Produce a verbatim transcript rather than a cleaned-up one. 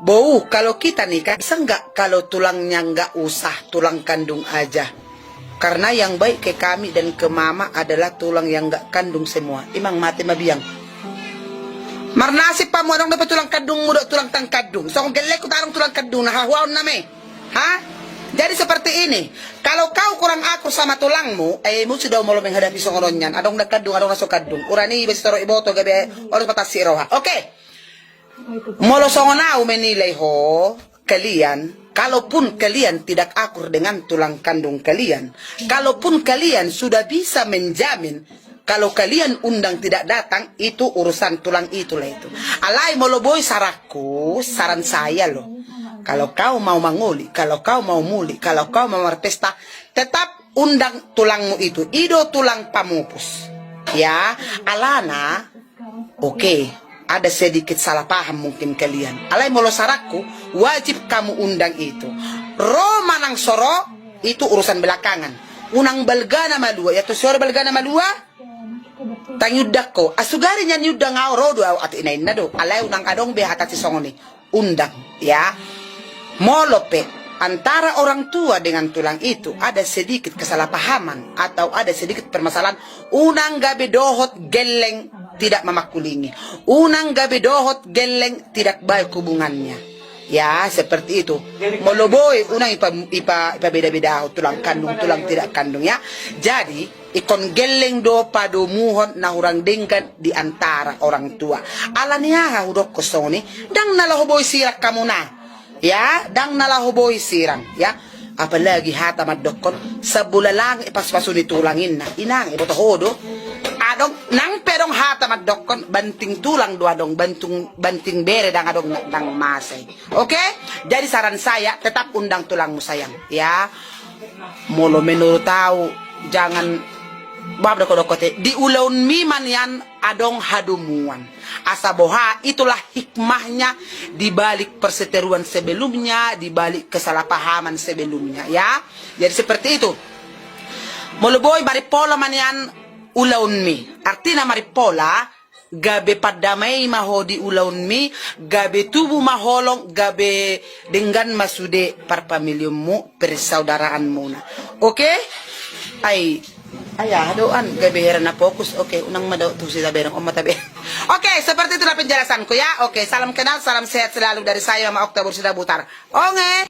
Bou, kalau kita nikah, bisa nggak kalau tulangnya nggak usah, tulang kandung aja? Karena yang baik ke kami dan ke mama adalah tulang yang nggak kandung semua. Imang mate mabiang. Marnasib hamu adong dope tulang kandungmu dohot tulang tangkandung. Songon gellengku adong tulang kandung, na hahuaon nami. Ha? Jadi seperti ini, kalau kau kurang akur sama tulangmu, eh, mesti dao molo menghadapi songon on nian. Adong na kandung, adong na so kandung. Ura ni iba sitoro iboto gabe oros patassi roha. Oke. Molo songon au menilai ho, kalian, kalaupun kalian tidak akur dengan tulang kandung kalian, kalaupun kalian sudah bisa menjamin, kalau kalian undang tidak datang, itu urusan tulang itulah itu. Alai molo boi saranku, saran saya loh. Kalau kau mau mangoli, kalau kau mau muli, kalau kau mau marpesta, tetap undang tulangmu itu. I do tulang pamupus. Ya, alana, oke, ada sedikit salah paham mungkin kalian. Alai molo saranku, wajib kamu undang itu. Ro manang so ro, itu urusan belakangan. Unang balga na malua, ya, tu so ro balga na malua, ndang iundang ho. Asugari nian iundang au, ro do au, ate, inna-inna do. Alai unang adong be hata sisongon i. Undang, ya. Molo pe antara orang tua dengan tulang itu ada sedikit kesalahpahaman atau ada sedikit permasalahan, unang gabe dohot gelleng tidak mamangkulingi, unang gabe dohot gelleng tidak baik hubungannya. Ya, seperti itu. Molo boi, unang ipa, ipa, ipabeda-beda tulang kandung, tulang tidak kandung, ya. Jadi, ingkon gelleng do padomuhon na hurang denggan di antara orang tua. Ala ni aha hudokkon songon i? Ndang na laho boi sirang hamuna. Ya, ndang na laho boi sirang, ya. Apalagi hata mandokkon, sabula langit paspasu ni tulang, inna. Inang, iboto ho do. Adong, nang pe adong hata mandokkon, banting tulang do adong, bantung, banting bere ndang adong, ndang masa i. Oke? Jadi saran saya, tetap undang tulangmu, sayang, ya. Molo menurut au, jangan, bab dokko-dokko te, di ulaonmi ma nian adong hadomuan. Asa boha, itulah hikmahnya di balik perseteruan sebelumnya, di balik kesalahpahaman sebelumnya, ya. Jadi seperti itu. Molo boi, marimpola ma nian ulaonmi. Artina marimpola, gabe pandamei ma ho di ulaonmi, gabe tubu ma holong, gabe denggan ma sude parpamilionmu, persaudaraanmuna. Oke? Ai, ai aha do an, gabe hera na fokus. Oke, unang ma dao tu si tabereng, on ma tabe. Oke, seperti itulah penjelasanku, ya. Oke, salam kenal, salam sehat selalu dari saya, Mama Okta Bursi Dabutar. Onge.